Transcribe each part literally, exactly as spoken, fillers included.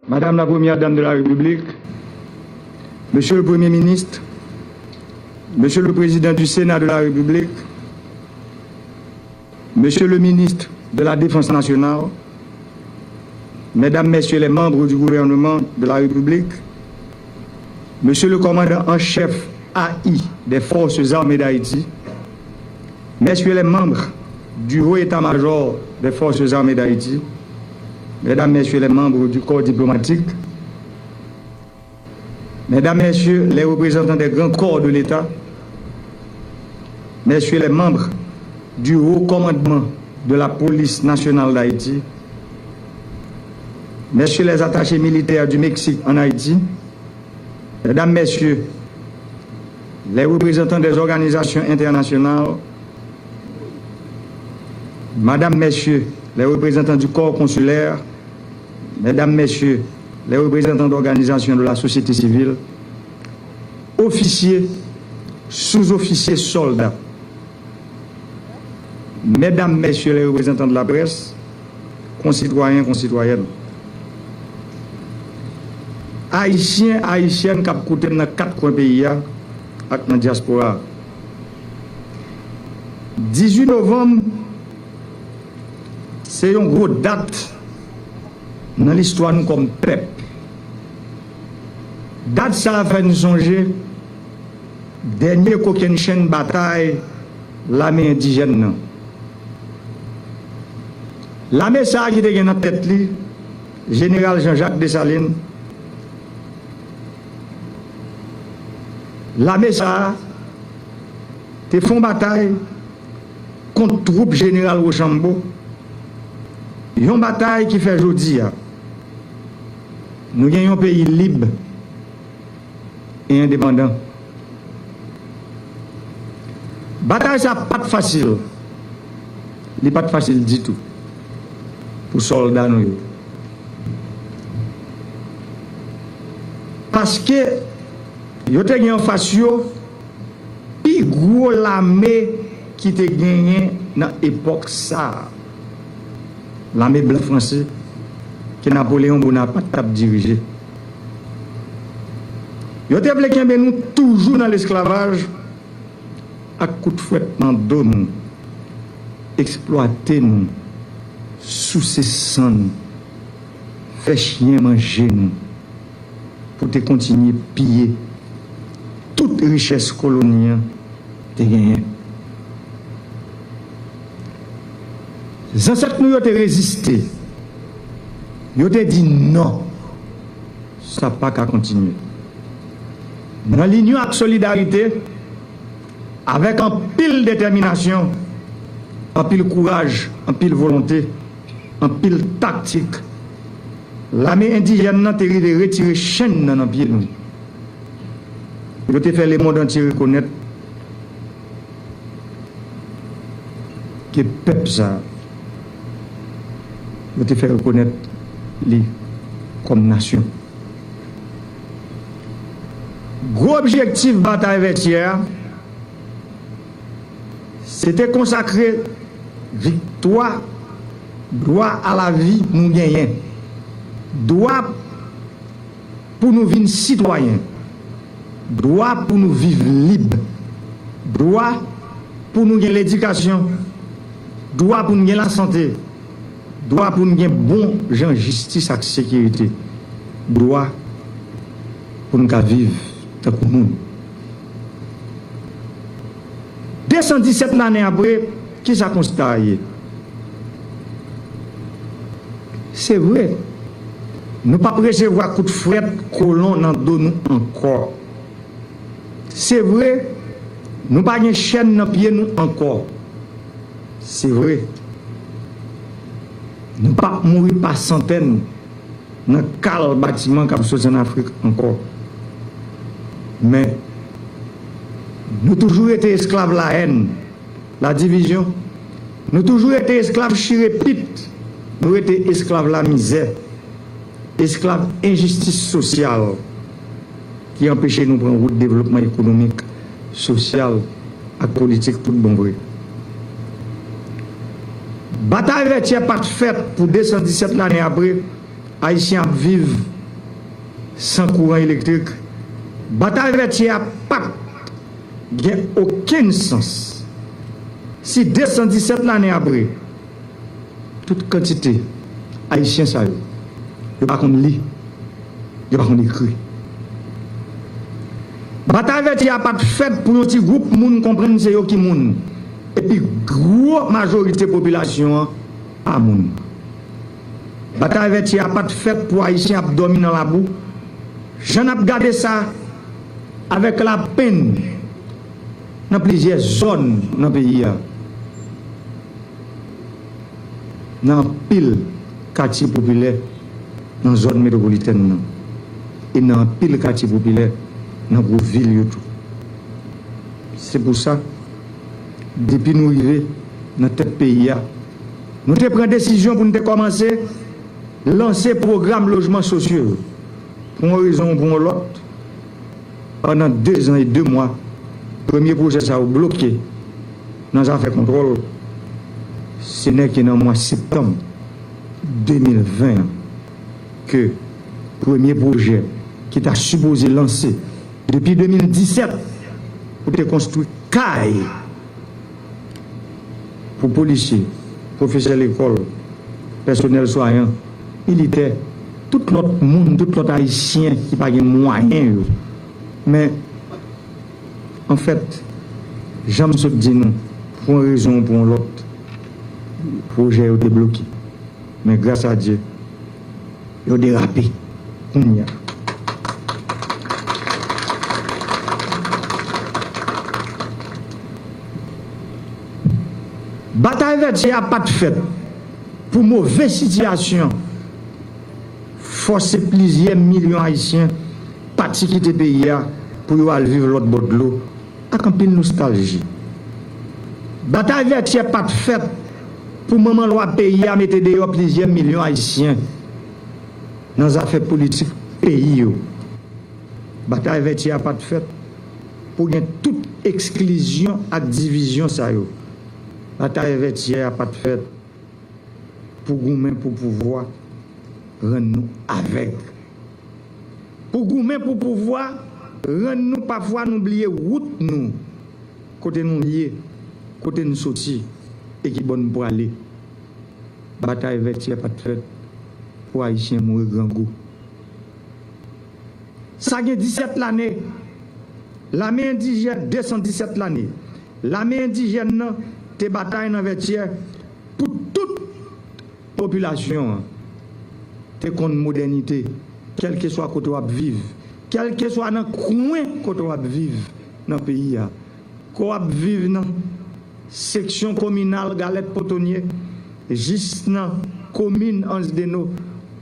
Madame la Première Dame de la République, Monsieur le Premier ministre, Monsieur le Président du Sénat de la République, Monsieur le ministre de la Défense nationale, Mesdames, Messieurs les membres du gouvernement de la République, Monsieur le commandant en chef A I des Forces armées d'Haïti, Messieurs les membres du Haut État-major des Forces armées d'Haïti, Mesdames, Messieurs les membres du corps diplomatique, Mesdames, Messieurs les représentants des grands corps de l'État, Messieurs les membres du Haut Commandement de la Police nationale d'Haïti, Messieurs les attachés militaires du Mexique en Haïti, Mesdames, Messieurs les représentants des organisations internationales, Madame, Messieurs les représentants du corps consulaire, Mesdames, Messieurs les représentants d'organisations de la société civile, officiers, sous-officiers, soldats, Mesdames, Messieurs les représentants de la presse, konsitwayen, konsitwayèn, Ayisyen, Ayisyèn k ap koute m nan kat kwen peyi a ak nan dyaspora a. Dizuit novanm, se yon gwo dat nan listwa nou kòm pèp. Dat sa a fè n sonje dènye kokennchenn batay lame endijèn nan. Lame sa a ki te gen nan tèt li Jeneral Jean Jacques Dessalines, lame sa a te fè yon batay kont twoup Jeneral Rochambeau, yon batay ki fè jodi a nou gen yon peyi lib e endepandan. Batay sa pa t fasil. Li pa t fasil ditou pou sòlda nou yo. Paske yo te gen anfas yo pi gwo lame ki te genyen nan epòk sa a. Lame blan franse ke Napoleyon Bonapat t ap dirije. Yo te vle kenbe nou toujou nan lesklavaj ak kout fwèt nan do nou, eksplwate nou, souse san nou, fè chyen manje nou, pou te kontinye piye tout richès koloni an te genyen. Zansèt nou yo te reziste. Yo te di non. Sa pa ka kontinye. Nan linyon ak solidarite, avèk anpil detèminasyon, anpil kouraj, anpil volonte, anpil taktik, lame endijèn nan te rive retire chenn nan nan pye nou. Yo te fè lemonn antye rekonèt ke pèp sa a, yo te fè rekonèt li kòm nasyon. Gwo objektif Batay Vètyè a, se te konsakre viktwa dwa a lavi nou genyen, dwa pou nou vin sitwayen, dwa pou nou viv lib, dwa pou nou gen ledikasyon, dwa pou nou gen lasante, dwa pou n gen bon jan jistis ak sekirite, dwa pou n ka viv tankou moun. Desan disèt lane apre, kisa konsta a ye? Se vre, nou p ap resevwa kout fwèt kolon nan do nou ankò. Se vre, nou pa gen chèn nan pye nou ankò. Se vre, nou p ap mouri pa santèn nan kal batiman k ap soti ann Afrik ankò. Men, nou toujou rete esklav lahèn, ladivizyon. Nou toujou rete esklav chire pit. Nou rete esklav lamizè, esklav enjistis sosyal ki anpeche nou pran wout devlopman ekonomik, sosyal ak politik tout bon vre. Batay Vètyè pa t fèt pou desan disèt lane apre, Ayisyen ap viv San kouran elektrik, batay Vètyè a pa t gen okenn sans. Si de san disèt lane apre, tout kantite Ayisyen sa yo, yo pa konn li, yo pa konn ekri. Batay Vètyè a pa t fèt pou yon ti gwoup moun konprann se yo ki moun, epi gwo majorite popilasyon an pa moun. Batay Vètyè a pa t fèt pou Ayisyen ap dòmi nan labou, jan n ap gade sa avèk lapenn nan plizyè zòn nan peyi a. Nan anpil katye popilè nan zòn metwopolitèn nan, e nan anpil katye popilè nan gwo vil yo tou. Se pou sa, depi nou rive nan tèt peyi a, nou te pran desizyon pou n te kòmanse lanse pwogram lojman sosyo yo. Pou yon rezon ou pou yon lòt, pandan de zan e de mwa, premye pwojè sa yo bloke nan zafè kontwòl. Se nèke nan mwa septanm de mil ven an ke premye pwojè ki ta sipoze lanse depi de mil disèt pou te konstwi kay pou polisye, pwofesè lekòl, pèsonèl swayan, militè, tout lòt moun, tout lòt Ayisyen ki pa gen mwayen yo. Men, anfèt, jan m sot di nou, pou yon rezon ou pou yon lòt, pwojè yo te bloke. Men gras a Dye, yo derape kounye a. Batay Vètyè a pa t fèt pou move sitiyasyon fòse plizyè milyon Ayisyen pati kite peyi a pou yo al viv lòt bò dlo ak anpil nostalji. Batay Vètyè pa t fèt pou manman lwa peyi a mete deyò plizyè milyon Ayisyen nan zafè politik peyi yo. Batay Vètyè a pa t fèt pou gen tout eksklizyon ak divizyon sa yo. Batay Vètyè a pa t fèt pou goumen pou pouvwa rann nou avèg. Pou goumen pou pouvwa rann nou pafwa nou bliye wout nou, kote nou ye, kote n soti e ki bò n prale. Batay Vètyè pa t fèt pou Ayisyen mouri grangou. Sa gen disèt lane, lame endijèn, de san disèt lane, lame endijèn nan te batay nan Vètyè pou tout popilasyon an te konn modènite, kèlkeswa kote w ap viv, kèlkeswa nan kwen kote w ap viv nan peyi a. Ke w ap viv nan seksyon kominal Galèt Potonye jis nan komin Ansdeno,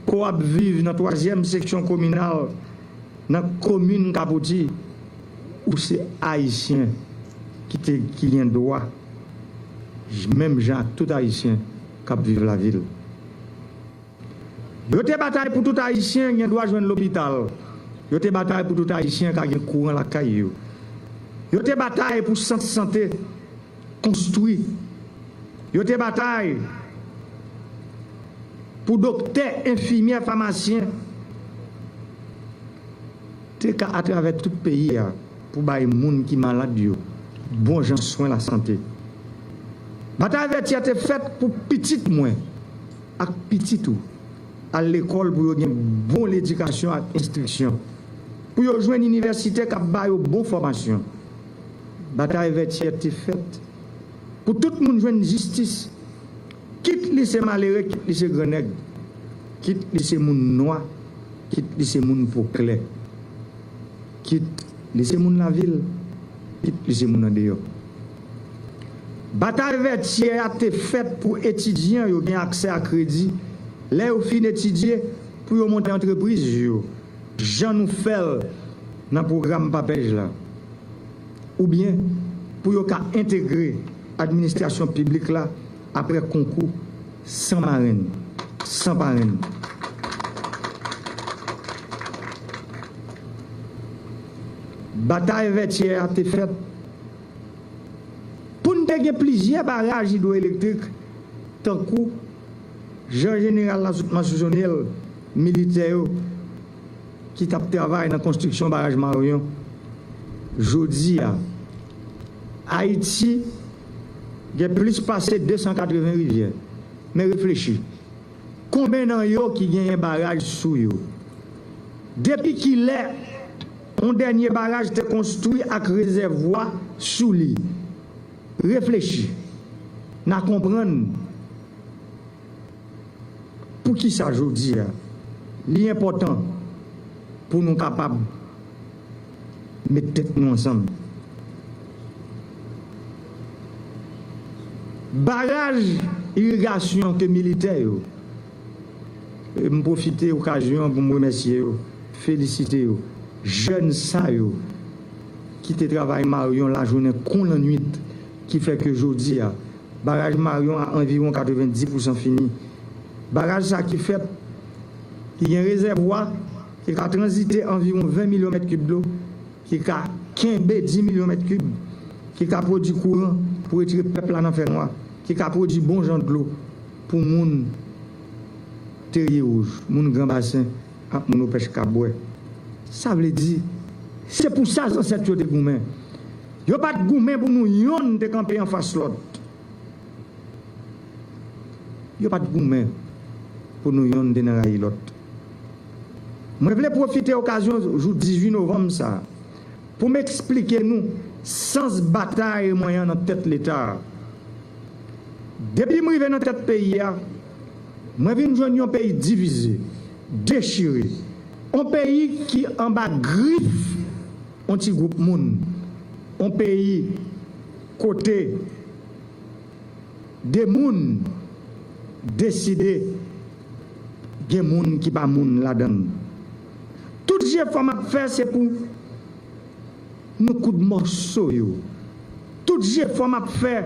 ke w ap viv nan twazyèm seksyon kominal nan komin Kapoti, ou se Ayisyen ki te, ki gen dwa, menm jan ak tout Ayisyen k ap viv lavil. Yo te batay pou tout Ayisyen gen dwa jwenn lopital. Yo te batay pou tout Ayisyen ka gen kouran lakay yo. Yo te batay pou sant sante konstwi. Yo te batay pou doktè, enfimyè, famasyen te ka atravè tout peyi a pou bay moun ki malad yo bon jan swen lasante. Batay Vètyè te fèt pou pitit mwen ak pitit ou al lekòl pou yo gen bon ledikasyon ak enstriksyon, pou yo jwenn inivèsite k ap ba yo bon fòmasyon. Batay Vètyè te fèt pou tout moun jwenn jistis, kit li se malere, kit li se grannèg, kit li se moun nwa, kit li se moun po klè, kit li se moun lavil, kit li se moun andeyò. Batay Vètyè a te fèt pou etidyan yo gen aksè a kredi lè yo fin etidye, pou yo monte antrepriz yo, jan nou fè l nan pwogram PAPEJ la, oubyen pou yo ka entegre administrasyon piblik la apre konkou san marenn, san parenn. Batay Vètyè a te fèt pou n te gen plizyè baraj idwoelektrik, tankou jan jeneral la sot mansyone l, militè yo, ki t ap travay nan konstriksyon baraj Marion. Jodi a, Ayiti gen plis pase de san katreven rivyè. Men reflechi, konben nan yo ki genyen baraj sou yo? Depi kilè yon dènye baraj te konstwi ak rezèvwa sou li? Reflechi, n a konprann poukisa jodi a li enpòtan pou nou kapab met tèt nou ansanm. Baraj irigasyon ke militè yo, e m pwofite okazyon an pou m remèsye yo, felisite yo, jèn sa yo ki te travay Marion lajounen kon lannwit, ki fè ke jodi a, baraj Marion a anviwon katrevenndis pousan fini. Baraj sa ki fèt, ki gen rezèvwa, ki ka tranzite anviwon ven milyon mèt kib dlo, ki ka kenbe dis milyon mèt kib, ki ka pwodui kouran pou retire pèp la nan fènwa, ki ka pwodui bon jan dlo pou moun Terye Wouj, moun Gran Basen ak moun Opèch ka bwè. Sa vle di, se pou sa zansèt yo te goumen. Yo pa t goumen pou nou yonn te kanpe anfas lòt. Yo pa t goumen pou nou yonn te nan rayi lòt. Mwen vle pwofite okazyon jou dizuit novanm sa a pou m eksplike nou sans batay mwen an nan tèt Leta a. Depi m rive nan tèt peyi a, mwen vin jwenn yon peyi divize, dechire, yon peyi ki anba grif yon ti gwoup moun, yon peyi kote de moun deside gen moun ki pa moun ladan l. Tout jefò m ap fè, se pou nou koud mòso yo. Tout jefò m ap fè,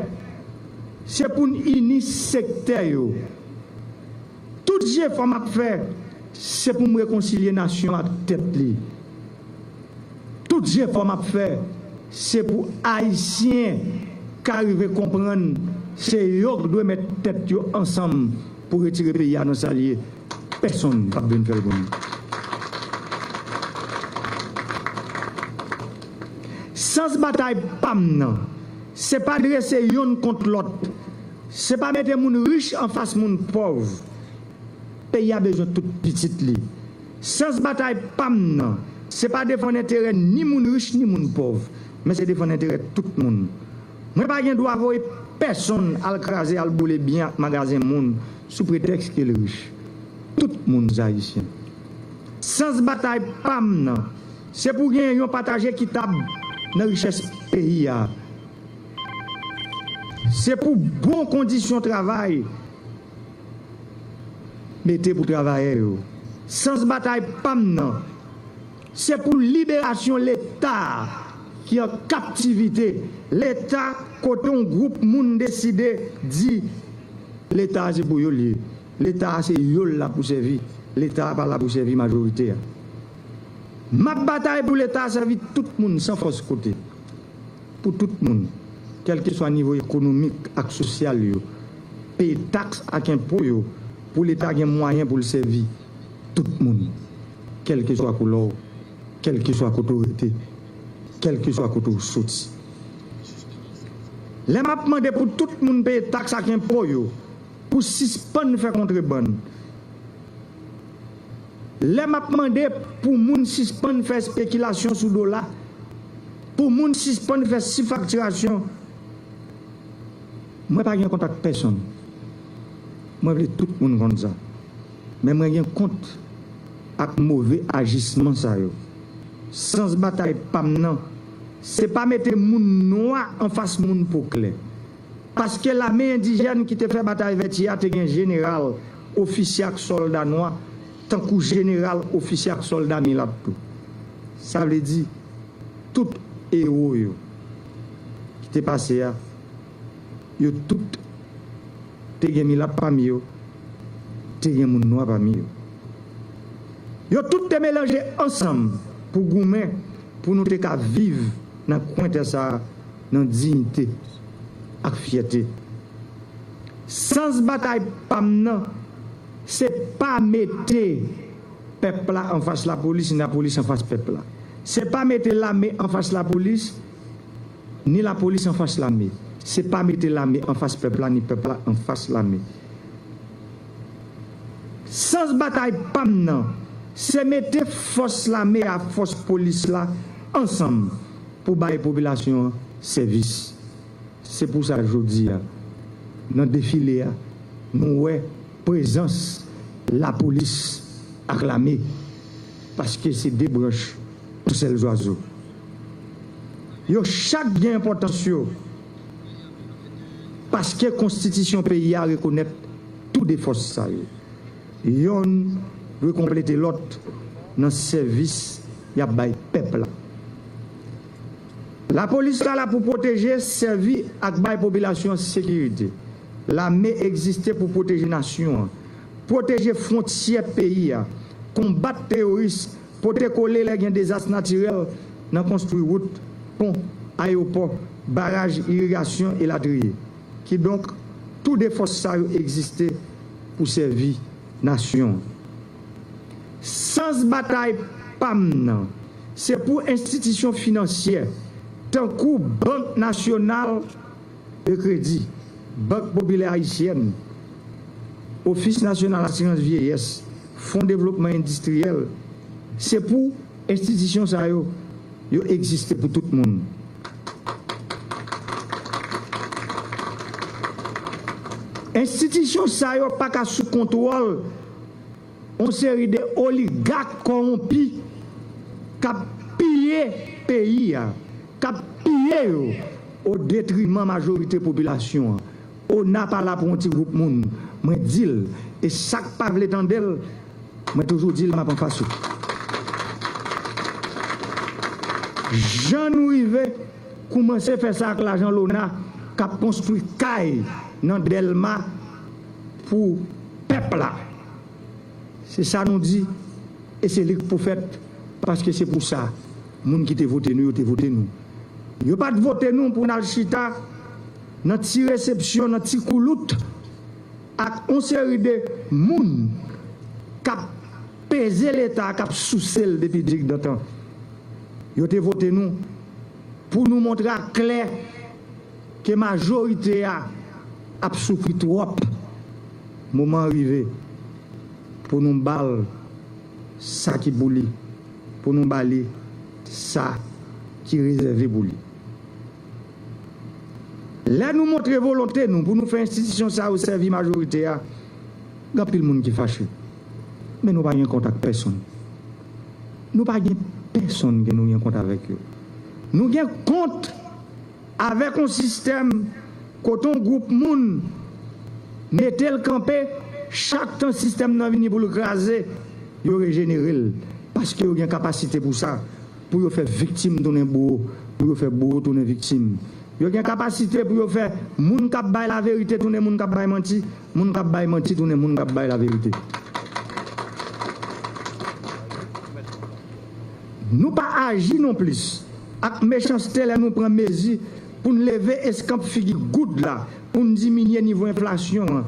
se pou n ini sektè yo. Tout jefò m ap fè, se pou m rekonsilye nasyon ak tèt li. Tout jefò m ap fè, se pou Ayisyen ka rive konprann se yo k dwe met tèt yo ansanm pou retire peyi a nan sa l ye. Pèsonn p ap vin fè l pou nou. Sans batay pa m nan, se pa drese yonn kont lòt, se pa mete moun rich anfas moun pòv. Peyi a bezwen tout pitit li. Sans batay pa m nan, se pa defann enterè ni moun rich ni moun pòv, men se defann enterè tout moun. Mwen pa gen dwa voye pèsonn al kraze, al boule byen ak magazen moun sou pretèks ke l rich. Tout moun se Ayisyen. Sans batay pa m nan, se pou gen yon pataj ekitab nan richès peyi a. Se pou bon kondisyon travay mete pou travayè yo. Sans batay pa m nan, se pou liberasyon Leta ki an kaptivite. Leta kote yon gwoup moun deside di Leta a se pou yo l ye. Leta a se yo l la pou sèvi. Leta a pa la pou sèvi majorite a. M ap batay pou Leta a sèvi tout moun san fòs kote. Pou tout moun, kèlkeswa nivo ekonomik ak sosyal yo, peye taks ak enpo yo pou Leta gen mwayen pou l sèvi tout moun, kèlkeswa koulè w, kèlkeswa kote w rete, kèlkeswa kote w soti. Lè m ap mande pou tout moun peye taks ak enpo yo, pou sispann fè kontrebann, lè m ap mande pou moun sispann fè espekilasyon sou dola, pou moun sispann fè sifaktirasyon, mwen pa gen kont ak pèsonn. Mwen vle tout moun konn sa. Men mwen gen kont ak move ajisman sa yo. Sans batay pa m nan, se pa mete moun nwa anfas moun po klè. Paske lame endijèn ki te fè batay Vètyè a te gen jeneral, ofisye ak sòlda nwa, tankou jeneral, ofisye ak sòlda milat tou. Sa vle di, tout ewo yo ki te pase a, yo tout te gen milat pami yo, te gen moun nwa pami yo. Yo tout te melanje ansanm pou goumen pou nou te ka viv nan kwen tè sa a nan diyite ak fyète. Sans batay pa m nan, se pa mete pèp la anfas lapolis, ni lapolis anfas pèp la. Se pa mete lame anfas lapolis, ni lapolis anfas lame. Se pa mete lame anfas pèp la, ni pèp la anfas lame. Sans batay pa m nan, se mete fòs lame a, fòs polis la ansanm pou bay popilasyon an sèvis. Se pou sa jodi a, nan defile a, nou wè prezans lapolis ak lame, paske se de branch yon sèl zwazo. Yo chak gen enpòtans yo, paske konstitisyon peyi a rekonèt tou de fòs sa yo. Yonn dwe konplete lòt nan sèvis y ap bay pèp la. Lapolis la la pou pwoteje, sèvi ak bay popilasyon an sekirite. Lame egziste pou pwoteje nasyon an, pwoteje fwontyè peyi a, konbat teworis, pote kole lè gen dezas natirèl nan konstwi wout, pon, ayewopò, baraj, irigasyon, elatriye. Kidonk, tou de fòs sa yo egziste pou sèvi nasyon an. Sans batay pa m nan, se pou enstitisyon finansyè, tankou Bank Nasyonal de Kredi, Bank Popilè Ayisyèn, Ofis Nasyonal Asirans Vyeyès, Fon Devlopman Endistriyèl, se pou enstitisyon sa yo, yo egziste pou tout moun. Enstitisyon sa yo pa ka sou kontwòl yon seri de oligak kòwonpi k ap piye peyi a, k ap piye yo o detriman majorite popilasyon an. Ona pa la pou yon ti gwoup moun. Mwen di l, e sa k pa vle tande l, mwen toujou di l, m ap anfas ou. Jan nou rive koumanse fè sa ak lajan Lona k ap konstwi kay nan Dèlma pou pèp la. Se sa nou di, e se li k pou fèt, paske se pou sa moun ki te vote nou yo te vote nou. Yo pa t vote nou pou n al chita nan ti resepsyon, nan ti koulout ak yon seri de moun k ap peze Leta, k ap souse l depi digdantan. Yo te vote nou pou nou montre aklè ke majorite a ap soufri twòp. Moman an rive pou nou ba l sa ki pou li, pou nou ba li sa ki rezève pou li. Lè nou montre volonte nou pou nou fè enstitisyon sa yo sèvi majorite a, gen anpil moun ki fache. Men nou pa gen kont ak pèsonn. Nou pa gen pèsonn ke nou gen kont avèk yo. Nou gen kont avèk yon sistèm kote yon gwoup moun mete l kanpe, chak tan sistèm nan vini pou l kraze, yo rejenere l, paske yo gen kapasite pou sa, pou yo fè viktim tounen bouwo, pou yo fè bouwo tounen viktim. Yo gen kapasite pou yo fè moun k ap bay laverite tounen moun k ap bay manti, moun k ap bay manti tounen moun k ap bay laverite. Nou pa aji nonplis ak mechanste lè nou pran mezi pou n leve eskanp figi goud la, pou n diminye nivo enflasyon an,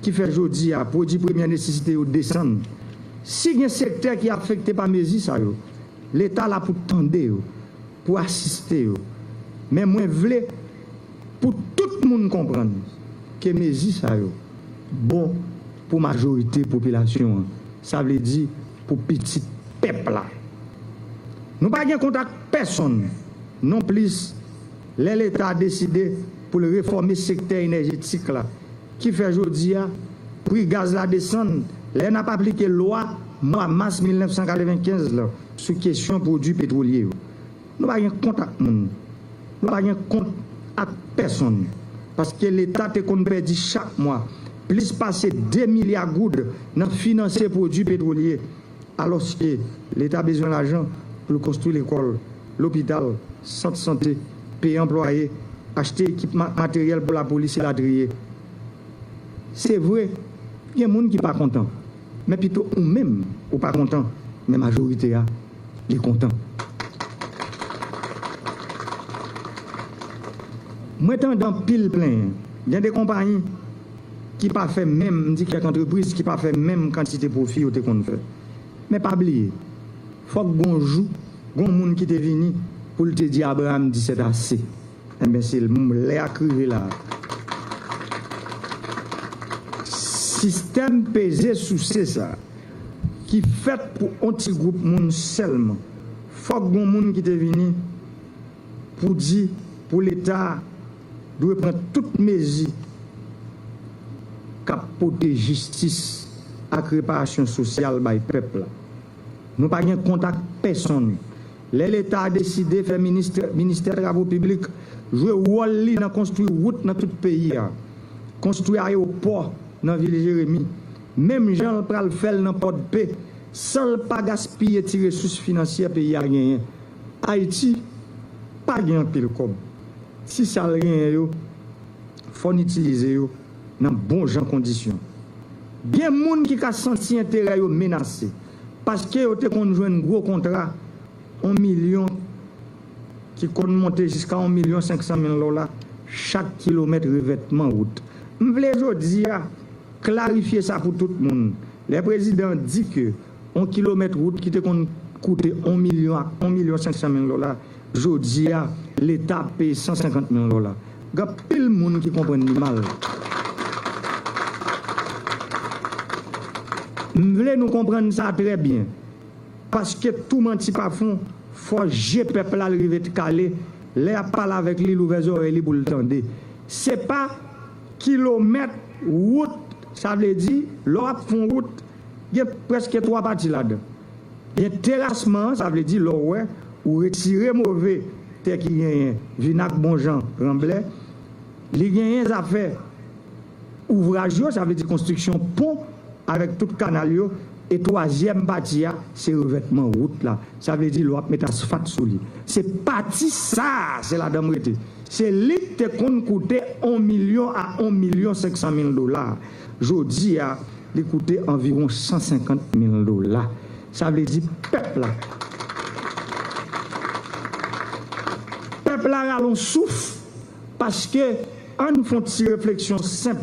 ki fè jodi a pwodui premyè nesesite yo desann. Si gen sektè ki afekte pa mezi sa yo, Leta la pou tande yo, pou asiste yo. Men mwen vle pou tout moun konprann ke mezi sa yo bon pou majorite popilasyon an, sa vle di pou pitit pèp la. Nou pa gen kont ak pèsonn nonplis lè Leta deside pou l refòme sektè enèjetik la, ki fè jodi a pri gaz la desann lè n ap aplike lwa mwa mas mil nèf san katrevenkenz la sou kesyon pwodui petwolye yo. Nou pa gen kont ak moun. Nou pa gen kont ak pèsonn. Paske Leta te konn pèdi chak mwa plis pase de milya goud nan finanse pwodui petwolye, alòske Leta bezwen lajan pou l konstwi lekòl, lopital, sant sante, peye anplwaye, achte ekipman ak materyèl pou lapolis elatriye. Se vre, gen moun ki pa kontan, men pito ou menm ou pa kontan, men majorite a, li kontan. Mwen tande anpil plenyen. Gen de konpayi ki pa fè menm, m di kèk antrepriz ki pa fè menm kantite pwofi yo te konn fè. Men pa bliye, fòk gon jou, gon moun ki te vini pou l te di Abraram di sètase. Enben, se lè a k rive la a. Sistèm peze souse sa a, ki fèt pou on ti gwoup moun sèlman, fòk gon moun ki te vini pou di, pou Leta dwe pran tout mezi k ap pote jistis ak reparasyon sosyal bay pèp la. Nou pa gen kont ak pèsonn. Lè Leta a deside fè ministè, ministè travo piblik jwe wòl li nan konstwi wout nan tout peyi a, konstwi ayewopò nan vil Jeremi, menm jan l pral fè l nan Pòdpe, san l pa gaspiye ti resous finansyè peyi a genyen. Ayiti pa gen anpil kòb. Ti sa l genyen yo, fò n itilize yo nan bon jan kondisyon. Gen moun ki ka santi enterè yo menase, paske yo te konn jwenn gwo kontra, yon milyon, ki konn monte jiska yon milyon senk san mil dola chak kilomèt revètman wout. M vle jodi a klarifye sa pou tout moun. Lè prezidan an di ke yon kilomèt wout ki te konn koute yon milyon ak yon milyon senk san mil dola, jodi a, Leta ap peye san senkant mil dola. Gen anpil moun ki konprann li mal. M vle nou konprann sa trè byen. Paske tou manti pa fon, fò je pèp la l rive kale, lè y ap pale avèk li, l ouvè zòrèy li pou l tande. Se pa kilomèt wout, sa vle di, lè w ap fè yon wout, gen prèske twa pati ladan. Gen terasman an, sa vle di, lè w wè, ou retire move tè ki genyen, vin ak bon jan ranblè, li genyen zafè ouvraj yo, sa vle di konstriksyon pon avèk tout kanal yo, e twazyèm pati a, se revètman wout la. Sa vle di lè w ap met asfat sou li. Se pati sa a, se ladan m rete. Se li k te konn koute yon milyon a yon milyon senk san mil dola. Jodi a, li koute anviwon san senkant mil dola. Sa vle di pèp la. Pèp la rale yon souf, paske ann fè yon ti refleksyon senp.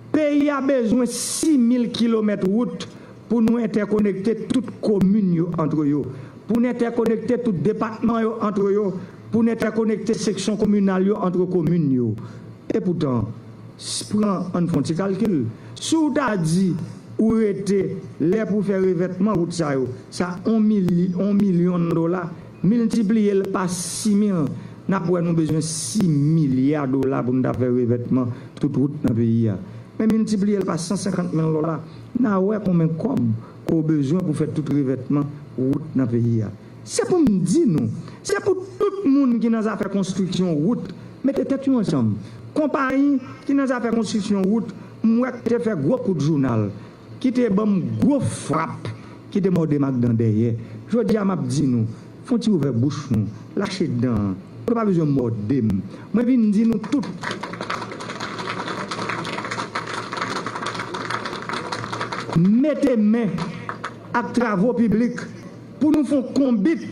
Peyi a bezwen sis mil kilomèt wout pou nou entèkonekte tout komin yo antre yo, pou n entèkonekte tout depatman yo antre yo, pou n entèkonekte seksyon kominal yo antre komin yo. Epoutan, s-, pran, ann fè yon ti kalkil. Si w ta di ou rete lè pou fè revètman wout sa yo, sa yon mili-, yon milyon dola, miltipliye l pa sis mil, n ap wè nou bezwen sis milya dola pou n ta fè revètman tout wout nan peyi a. Men miltipliye l pa san senkant mil dola, n a wè konbyen kòb ke w bezwen pou fè tout revètman wout nan peyi a. Se pou m di nou, se pou tout moun ki nan zafè konstriksyon wout, mete tèt yo ansanm. Konpayi ki nan zafè konstriksyon wout, m wè k te fè gwo kout jounal, ki te ban m gwo frap, ki te mòde m ak dan dèyè. Jodi a, m ap di nou, fè yon ti ouvè bouch nou, lache dan an. Nou pa bezwen mòde m. Mwen vin di nou tout, mete men ak travo piblik pou nou fè yon konbit,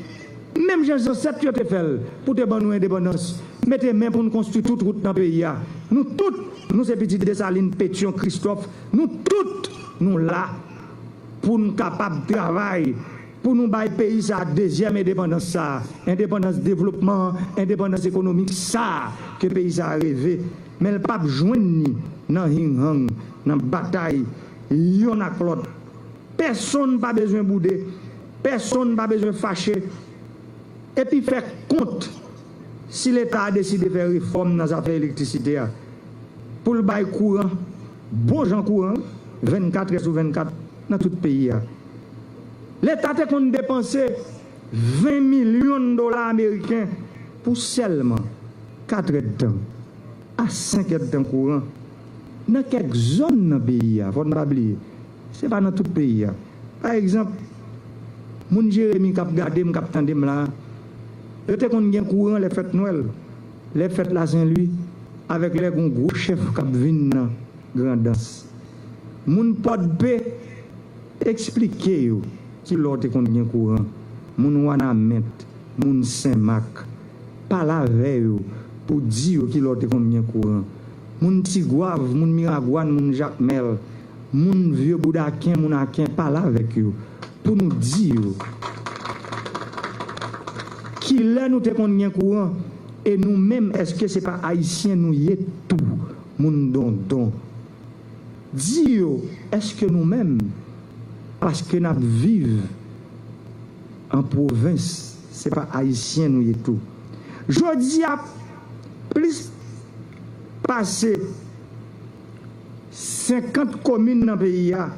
menm jan zansèt yo te fè l pou te ban nou endepandans. Mete men pou n konstwi tout wout nan peyi a. Nou tout, nou se pitit Desalin, Petyon, Kristòf. Nou tout, nou la pou n kapab travay, pou nou bay peyi sa a dezyèm endepandans sa a, endepandans devlopman an, endepandans ekonomik sa a ke peyi sa a reve. Men l p ap jwenn ni nan hinghang, nan batay yonn ak lòt. Pèsonn pa bezwen boude, pèsonn pa bezwen fache. Epi fè kont, si Leta a deside fè refòm nan zafè elektrisite a, pou l bay kouran, bon jan kouran, vennkatrè sou vennkat nan tout peyi a. Leta te konn depanse ven milyon dola ameriken pou sèlman katrèdtan a senkèdtan kouran nan kèk zòn nan peyi a, fò n pa bliye. Se pa nan tout peyi a. Pa egzanp, moun Jeremi k ap gade m, k ap tande m la a, yo te konn gen kouran lè fèt Nwèl, lè fèt Lasenlwi, avèk lè gon gwo chèf k ap vin nan Grandans. Moun Pòdpe, eksplike yo kilè w te konn gen kouran. Moun Wanament, moun Senmak, pale avè yo pou di yo kilè w te konn gen kouran. Moun Tigwav, moun Miragwàn, moun Jakmèl, Moun vye boud Aken, moun Aken, pale avèk yo pou nou di yo kilè nou te konn gen kouran, e nou menm, èske se pa Ayisyen nou ye tou, moun Dondon? Di yo, èske nou menm, paske n ap viv an pwovens, se pa Ayisyen nou ye tou? Jodi a, plis pase senkant komin nan peyi a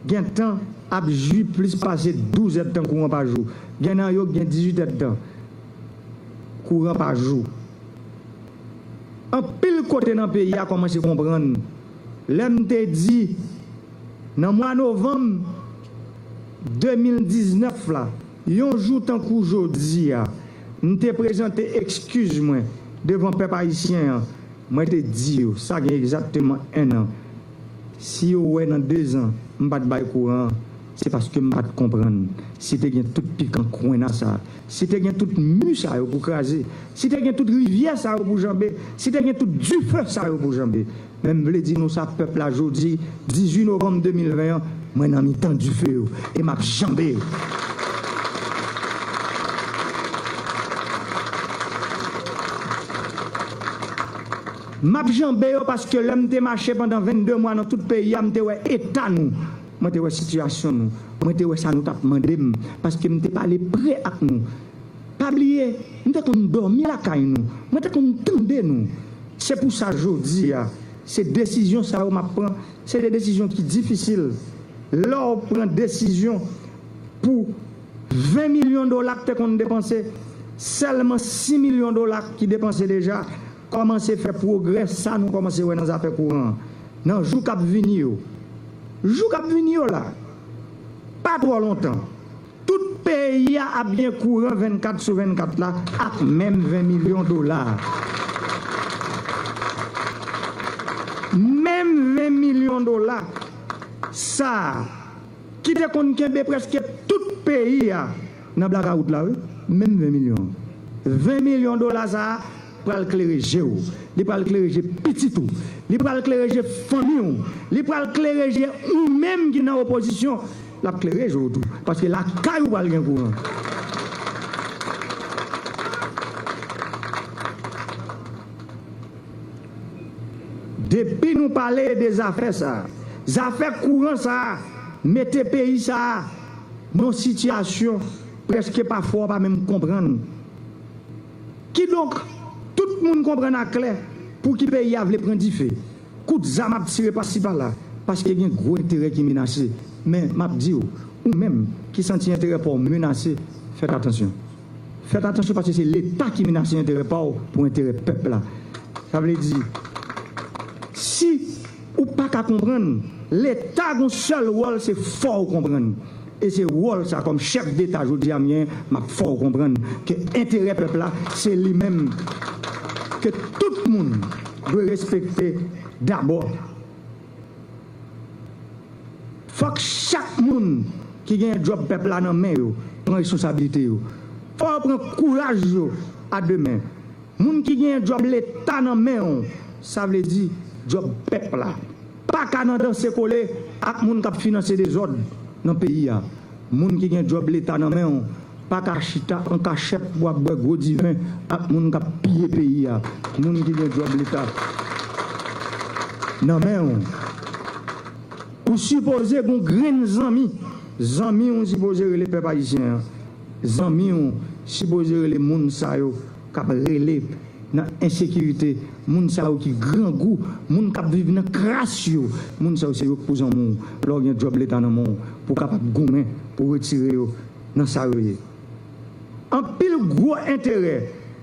gentan ap jwi plis pase douz èdtan kouran pa jou. Gen nan yo ki gen dizuit èdtan kouran pa jou. Anpil kote nan peyi a kòmanse konprann. Lè m te di, nan mwa novanm de mil diznèf la, yon jou tankou jodi a, m te prezante ekskiz mwen devan pèp ayisyen an. Mwen te di yo, sa gen egzakteman en an, si yo wè nan dezan m pa t bay kouran an, se paske m pa t konprann. Si te gen tout pikan kwenna sa, si te gen tout mi sa yo pou kraze, si te gen tout rivyè sa yo pou janbe, si te gen tout dife sa yo pou janbe. Men m vle di nou sa, pèp la, jodi dizuit novanm de mil ven an, mwen nan mitan dife yo e m ap janbe yo. M ap janbe yo paske lè m te mache pandan vennde mwa nan tout peyi a, m te wè eta nou. Mwen te wè sitiyasyon nou. Mwen te wè sa nou t ap mande m, paske m te pale pre ak nou. Pa bliye, m te konn dòmi lakay nou. Mwen te konn tande nou. Se pou sa jodi a, se desizyon sa yo m ap pran. Se de desizyon ki difisil. Lè w pran desizyon pou ven milyon dola k te konn depanse, sèlman sis milyon dola ki depanse deja, kòmanse fè pwogrè sa nou kòmanse wè nan zafè kouran an. Nan jou k ap vini yo, jou k ap vini yo la, pa twò lontan, tout peyi a ap gen kouran vennkat sou vennkat la ak menm ven milyon dola. Menm ven milyon dola sa a ki te konn kenbe prèske tout peyi a nan blakawout la, wi, menm ven milyon. Ven milyon dola sa a pral klere je w, li pral klere je pitit ou, li pral klere je fanmi w, li pral klere je ou menm ki nan opozisyon, l ap klere je w tou, paske lakay ou pral gen kouran. Depi nou pale de zafè sa a, zafè kouran sa a mete peyi sa a nan yon sitiyasyon prèske pafwa w pa menm konprann. Kidonk, tout moun konprann aklè pou ki peyi a vle pran dife. Kout zam ap tire pasi pala, paske gen gwo enterè ki menase. Men, m ap di w, ou menm ki santi enterè pa w menase, fèt atansyon. Fèt atansyon, paske se Leta ki menase enterè pa w pou enterè pèp la. Sa vle di, si ou pa ka konprann, Leta gon sèl wòl, se fè w konprann. E se wòl sa, kòm chèf deta jodi a m genyen, m ap fè w konprann ke enterè pèp la, se li menm ke tout moun dwe respekte dabò. Fòk chak moun ki genyen djòb pèp la nan men yo pran responsablite yo. Fò yo pran kouraj yo a de men. Moun ki genyen djòb Leta nan men w, sa vle di djòb pèp la, pa ka nan danse kole ak moun k ap finanse dezòd nan peyi a. Moun ki gen djòb Leta nan men w, pa ka chita an kachèt pou ap bwè gwo diven ak moun k ap piye peyi a. Moun ki gen djòb Leta nan men w, ou sipoze gen yon grenn zanmi. Zanmi w sipoze rele pèp ayisyen an. Zanmi w sipoze rele moun sa yo k ap rele nan ensekirite, moun sa yo ki grangou, moun k ap viv nan kras yo, moun sa yo se yo k pou zanmi w lè w gen djòb Leta nan men w pou w kapab goumen pou w retire yo nan sa yo ye. Anpil gwo enterè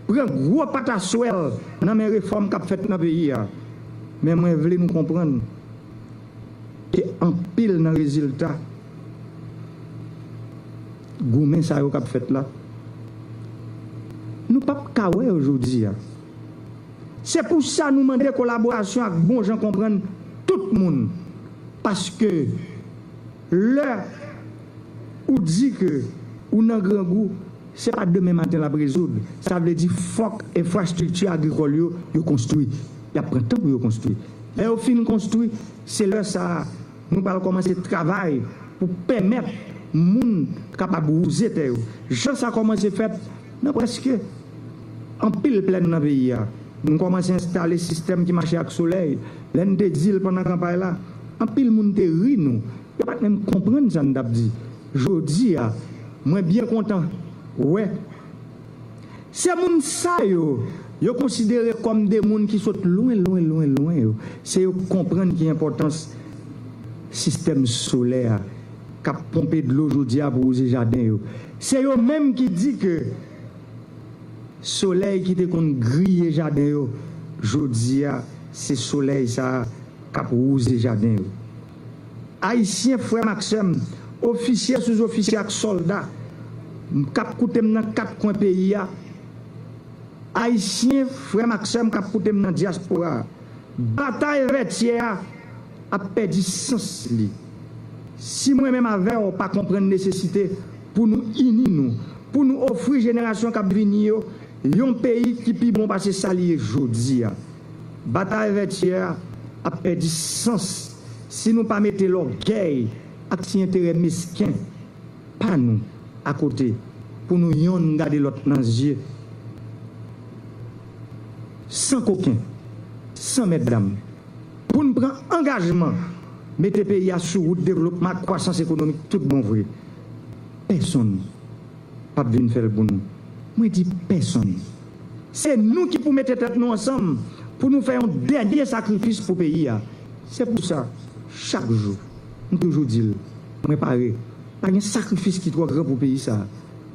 pran gwo pataswèl nan men refòm k ap fèt nan peyi a. Men mwen vle nou konprann ke anpil nan rezilta goumen sa yo k ap fèt la, nou p ap ka wè yo jodi a. Se pou sa nou mande kolaborasyon ak bon jan konprann tout moun. Paske lè ou di ke ou nan grangou, se pa demen maten l ap rezoud. Sa vle di fòk enfrastrikti agrikòl yo, yo konstwi. Y ap pran tan pou yo konstwi. Lè yo fin konstwi, se lè sa a Nou pral kòmanse travay pou pèmèt moun kapab wouze tè yo. Jan sa kòmanse fèt nan prèske anpil plèn nan peyi a. Nou kòmanse enstale sistèm ki mache ak solèy. Lè n te di l pandan kanpay la, anpil moun te ri nou. Yo pa t menm konprann sa n t ap di. Jodi a, mwen byen kontan wè se moun sa yo, yo konsidere kòm de moun ki sot lwen, lwen, lwen, lwen yo. Se yo k konprann ki enpòtans sistèm solè a k ap ponpe dlo jodi a pou wouze jaden yo. Se yo menm ki di ke solèy ki te konn griye jaden yo, jodi a, se solèy sa a k ap wouze jaden yo. Ayisyen, frè m ak sè m, ofisye, souzofisye ak sòlda k ap koute m nan kat kwen peyi a, Ayisyen, frè m ak sè m k ap koute m nan dyaspora a, batay Vètyè a ap pèdi sans li. Si mwen menm avè w pa konprann nesesite pou nou ini nou, pou nou ofri jenerasyon k ap vini yo yon peyi ki pi bon pase sa li ye jodi a, batay Vètyè a ap pèdi sans si nou pa mete lògèy ak ti enterè mesken pa nou akote pou nou yonn gade lòt nan zye san koken, san mètdam, pou n pran angajman mete peyi a sou wout devlopman ak kwasans ekonomik tout bon vre. Pèsonn p ap vin fè l pou nou. Mwen di pèsonn. Se nou ki pou mete tèt nou ansanm pou nou fè yon dènye sakrifis pou peyi a. Se pou sa, chak jou, m toujou di l, mwen pare. Pa gen sakrifis ki twò gran pou peyi sa a.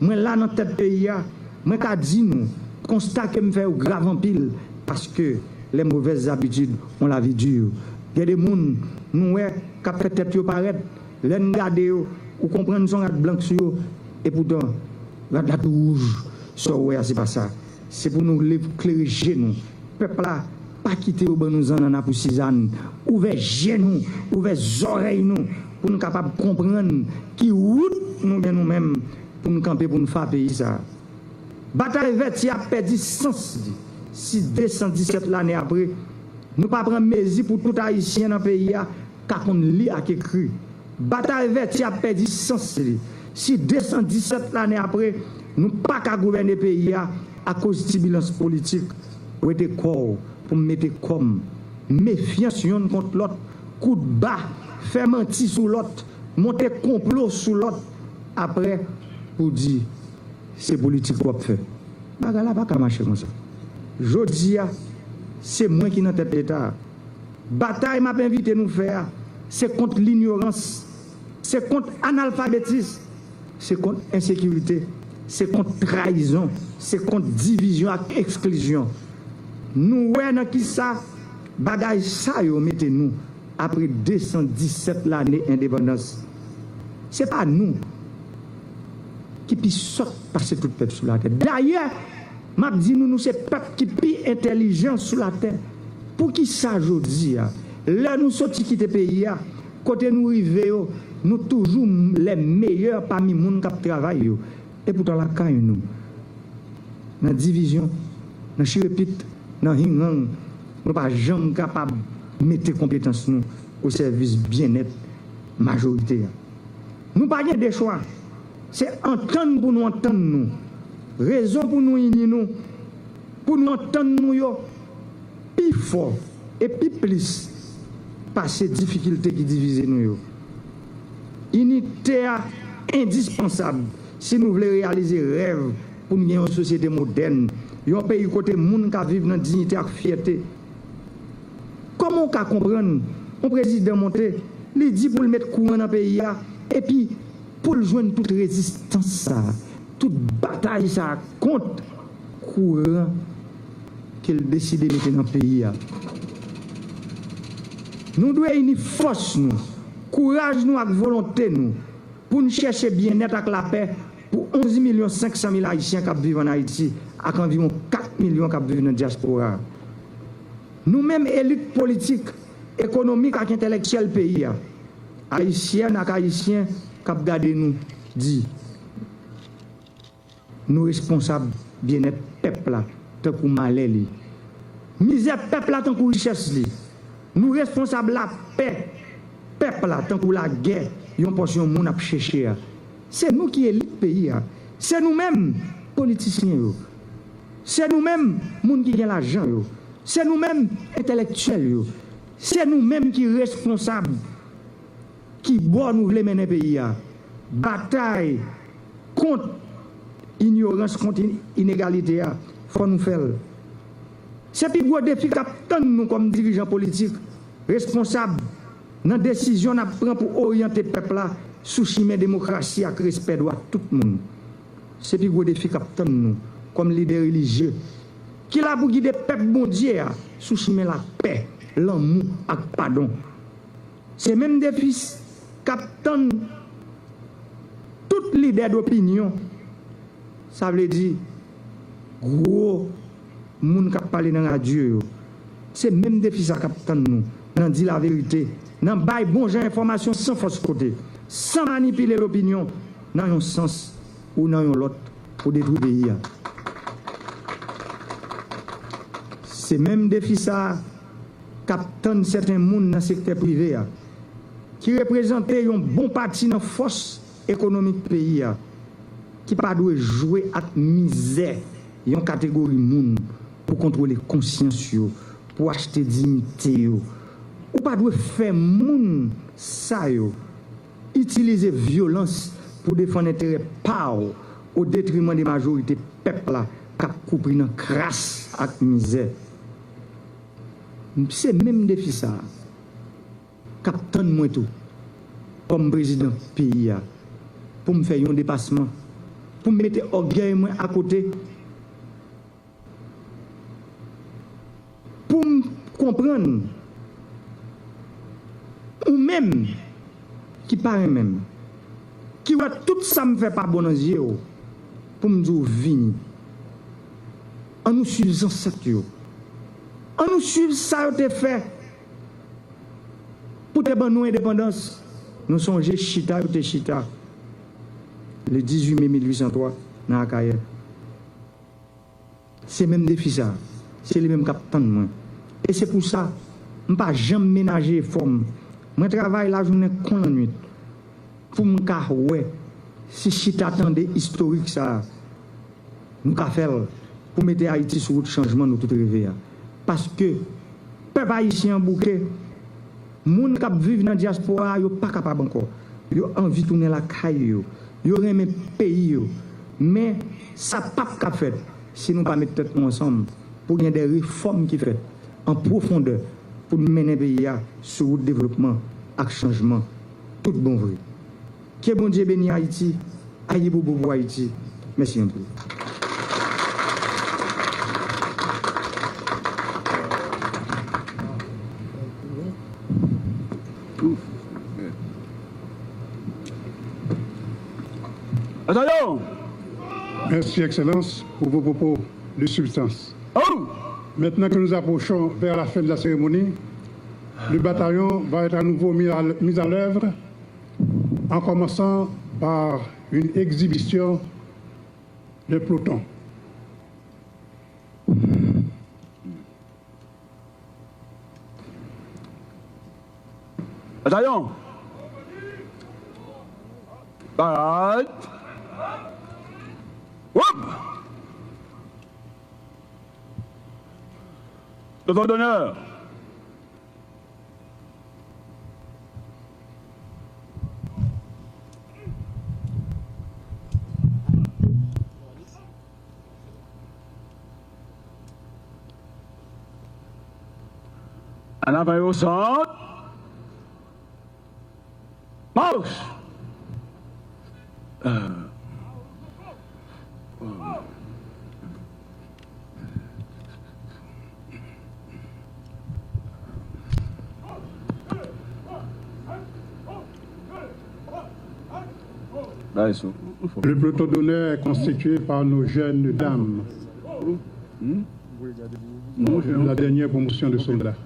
Mwen la nan tèt peyi a, mwen ka di nou, konsta ke m fè yo grav anpil, paske les mauvaises habitudes ont la vie dure. Gen de moun, nou wè, k ap fè tèt yo parèt, lè n gade yo, ou konprann se yon rad blan k sou yo, epoutan, rad la tou wouj, sa w wè a, se pa sa. Se pou nou lev klere je nou. Pèp la, pa kite yo ban nou zannanna pou sizann. Ouvè je nou, ouvè zòrèy nou, pou n kapab konprann ki wout nou gen nou menm pou n kanpe pou n fa peyi sa a. Batay Vètyè ap pèdi sans li si de san disèt lane apre, nou pa pran mezi pou tout Ayisyen nan peyi a ka konn li ak ekri. Batay Vètyè ap pèdi sans li si de san disèt lane apre, nou pa ka gouvène peyi a akoz tibilans politik. Wete kò w pou m mete kò m. Mefyans yonn kont lòt, kout ba, fè manti sou lòt, monte konplo sou lòt, apre pou di se politik w ap fè. Bagay la pa ka mache konsa. Jodi a, se mwen ki nan tèt Leta a. Batay m ap envite nou fè a, se kont linyorans, se kont analfabetis, se kont ensekirite, se kont trayizon, se kont divizyon ak eksklizyon. Nou wè nan kisa bagay sa yo mete nou apre de san disèt lane endepandans. Se pa nou ki pi sòt pase tout pèp sou latè. Dayè, m ap di nou, nou se pèp ki pi entèlijan sou latè. Poukisa jodi a, lè nou soti kite peyi a, kote nou rive yo, nou toujou les meilleurs pami moun k ap travay yo? Epoutan lakay nou, nan divizyon, nan chirepit, nan hingang, nou pa janm kapab mete konpetans nou o sèvis byennèt majorite a. Nou pa gen de chwa. Se antann pou nou antann nou. Rezon pou nou ini nou, pou nou antann nou yo pi fò e pi plis pase difikilte ki divize nou yo. Inite a endispansab si nou vle reyalize rèv pou n gen yon sosyete modèn, yon peyi kote moun ka viv nan diyite ak fyète. Kòman w ka konprann yon prezidan monte, li di pou l met kouran nan peyi a, epi pou l jwenn tout rezistans sa a, tout batay sa a kont kouran ke l deside mete nan peyi a? Nou dwe ini fòs nou, kouraj nou ak volonte nou pou n chèche byennèt ak lapè pou onz milyon senk san mil Ayisyen k ap viv ann Ayiti ak anviwon kat milyon k ap viv nan dyaspora a. Nou menm elit politik, ekonomik ak entèlektyèl peyi a, Ayisyèn ak Ayisyen k ap gade nou, di, nou responsab byennèt pèp la tankou malè li, mizè pèp la tankou richès li. Nou responsab lapè pèp la tankou lagè yon pòsyon moun ap chèche a. Se nou ki elit peyi a. Se nou menm politisyen yo. Se nou menm moun ki gen lajan yo. Se nou menm entèlektyèl yo. Se nou menm ki responsab ki bò nou vle mennen peyi a. Batay kont inyorans, kont in- inegalite a, fò nou fè l. Se pi gwo defi k ap tann nou kòm dirijan politik, responsab nan desizyon n ap pran pou oryante pèp la sou chimen demokrasi ak respè dwa tout moun. Se pi gwo defi k ap tann nou kòm lidè relijye ki la pou gide pèp Bondye a sou chimen lapè, lanmou ak padon. Se menm defi k ap tann tout lidè dopinyon, sa vle di gwo moun k ap pale nan radyo yo. Se menm defi sa k ap tann nou nan di laverite, nan bay bon jan enfòmasyon san fòs kote, san manipile lopinyon nan yon sans ou nan yon lòt pou detwi peyi a. Se menm defi sa a k ap tann sèten moun nan sektè prive a, ki reprezante yon bon pati nan fòs ekonomik peyi a, ki pa dwe jwe ak mizè yon kategori moun pou kontwole konsyans yo, pou achte diyite yo. Ou pa dwe fè moun sa yo itilize vyolans pou defann enterè pa w o detriman de majorite pèp la k ap koupri nan kras ak mizè. Se menm defi sa a k ap tann mwen tou, kòm prezidan peyi a, pou m fè yon depasman, pou m mete ògèy mwen akote, pou m konprann ou menm ki pa renmen m, ki wè tout sa m fè pa bon nan zye w, pou m di w vini. An nou swiv zansèt yo. An nou swiv sa yo te fè pou te ban nou endepandans. Nou sonje chita yo te chita le dizuit mai mil uit san twa nan Akayè. Se menm defi sa, se li menm k ap tann mwen. E se pou sa, m pa janm menaje efò m. Mwen travay lajounen kon lannuit pou m ka wè si chita tande istorik sa a, nou ka fè l pou mete Ayiti sou wout chanjman nou tout reve a. Paske pèp ayisyen an bouke, moun k ap viv nan dyaspora a, yo pa kapab ankò. Yo anvi tounen lakay yo. Yo renmen peyi yo. Men, sa p ap ka fèt si nou pa met tèt nou ansanm pou gen de refòm ki fèt an pwofondè pou n mennen peyi a sou wout devlopman ak chanjman tout bon vre. Ke Bondye beni Ayiti. Ayibobo pou Ayiti. Mèsi anpil. Attention ! Merci, Excellence, pour vos propos de substance. Oh ! Maintenant que nous approchons vers la fin de la cérémonie, le bataillon va être à nouveau mis à, mis à l'œuvre, en commençant par une exhibition de peloton. Batayon! Parade! Woup! Peloton d'honneur! An avan yo sot. Mach! Le peloton d'honneur est constitué par nos jeunes dames, la dernière promotion de soldats.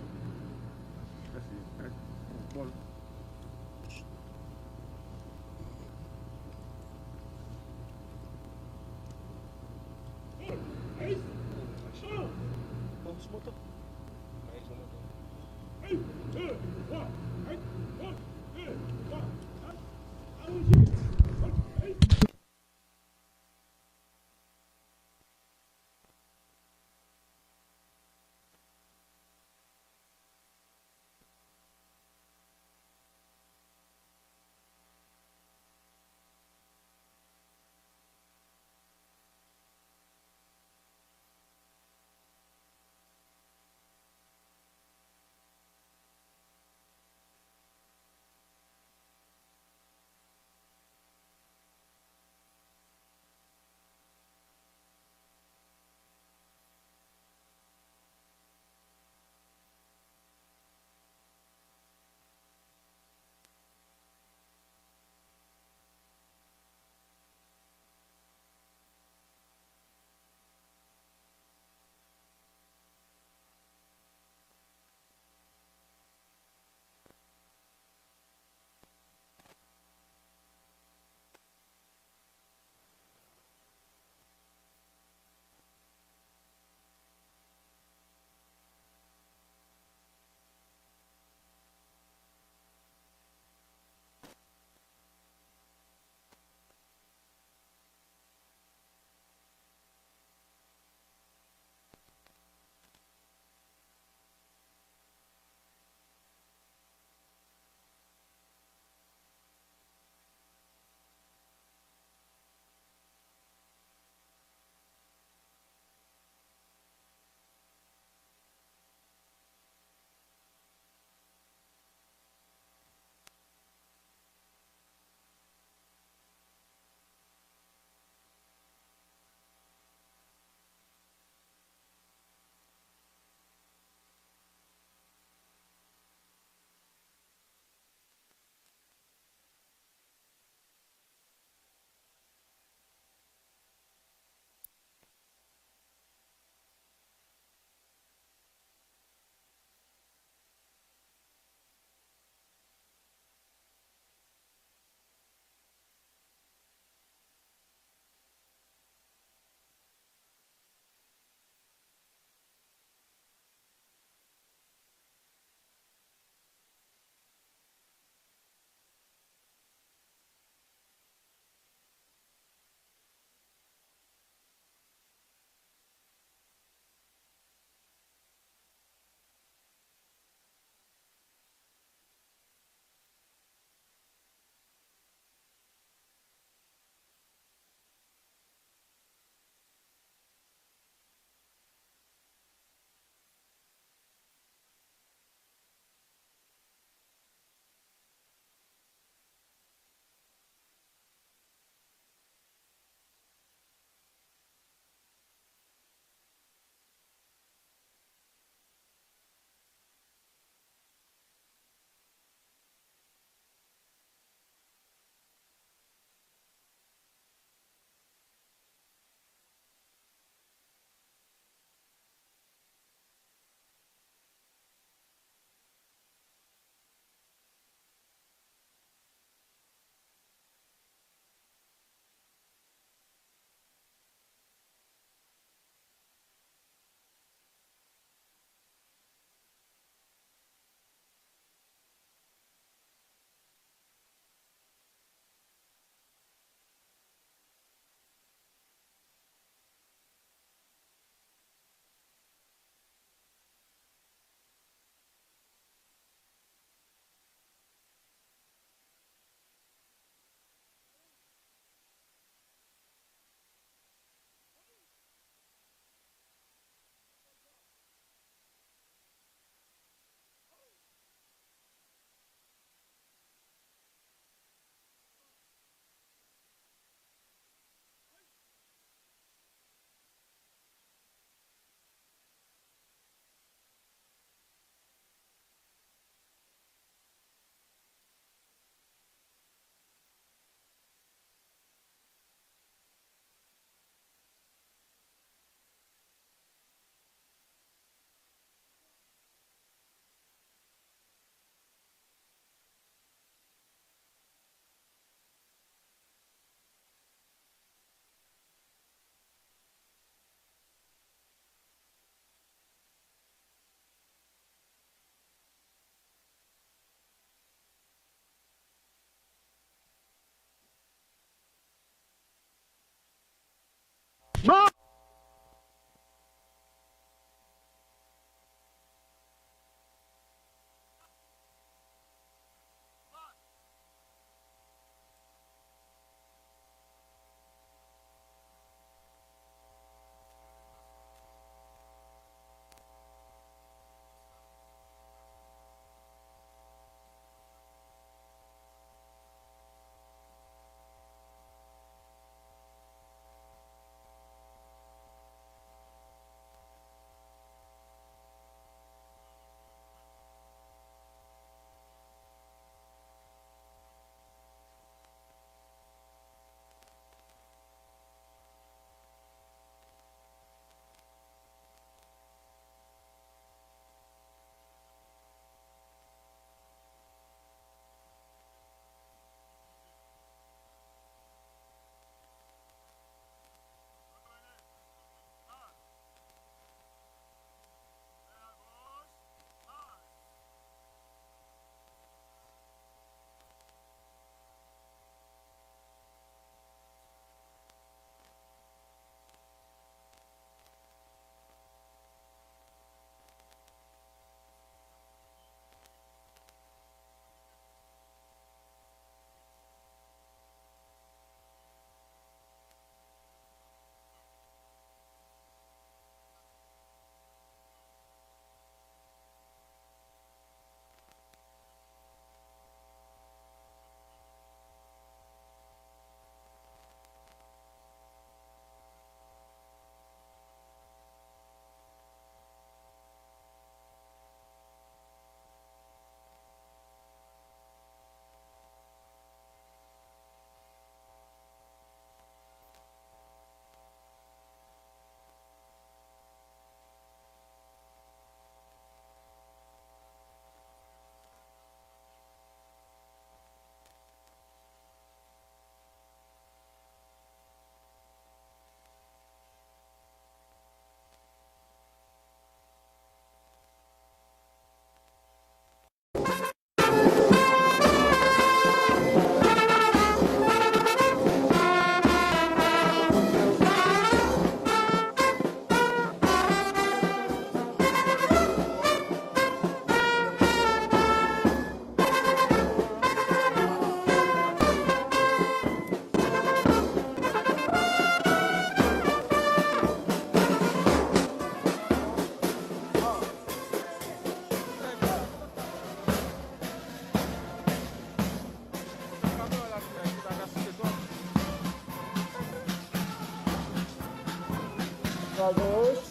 À gauche.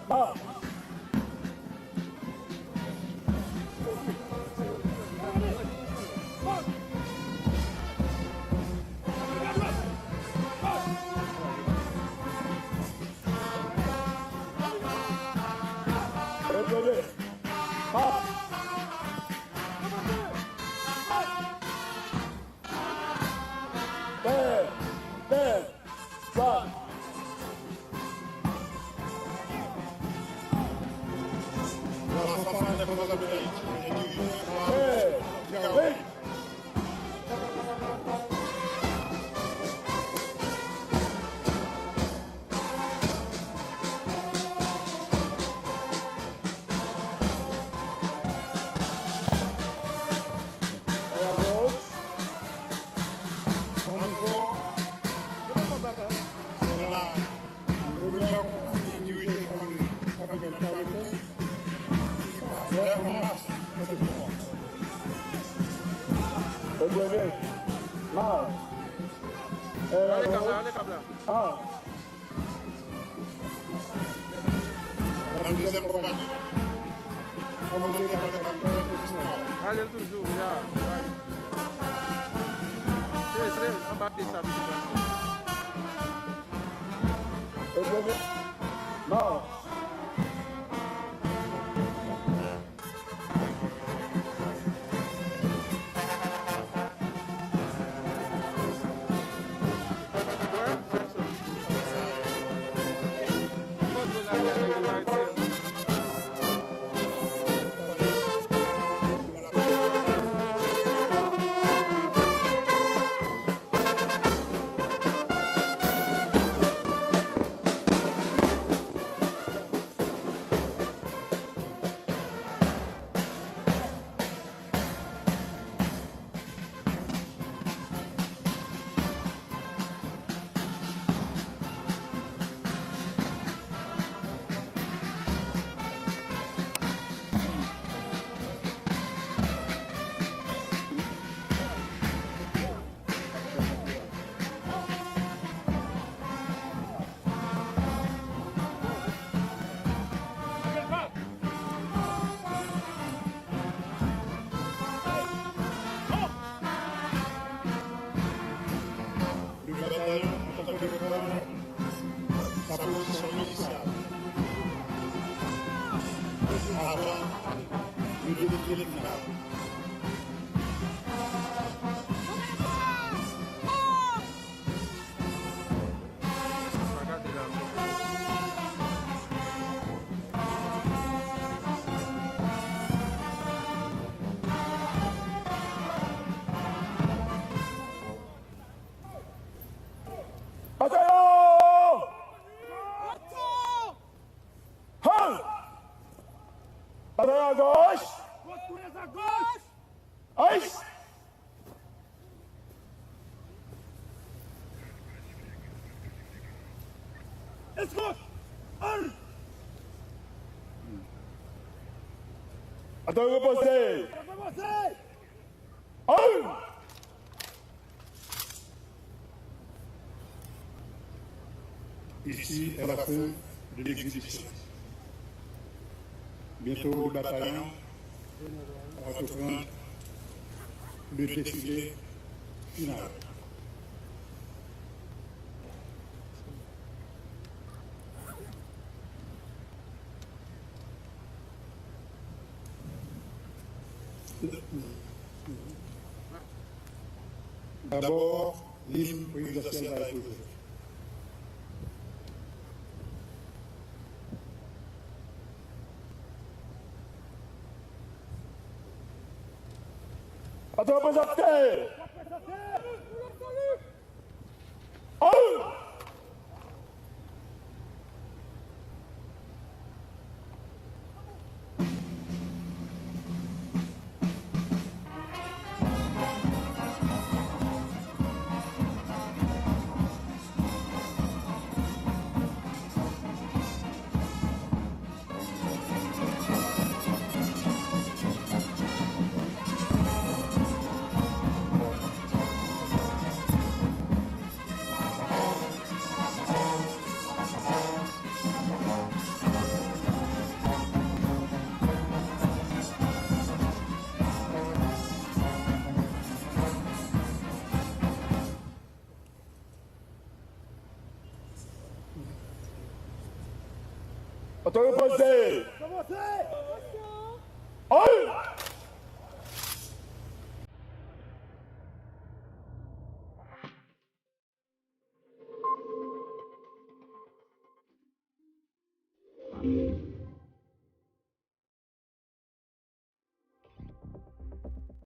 Ah. Reprenez. Ah. Pè, pè, sa. Pè, wi. Rale kab la, rale kab la. Nan dezyèm konba. Ale l toujou, ya. Se, se anba pye sa, piti. Non. Le batayon, an tan ke lekòl, sa pozisyon inisiyal. Avan, le defile final. Batayon! Hein! Batayon à gauche! Aïe! Escroc! Arme! Batayon repose! Repose! Arme! Ici est la fin de l'exhibition. Bientôt, le bataillon va reprendre le défilé final. D'abord, l'hymne présidentiel va être joué. Atè reprezante! Antre, repoze. Antre.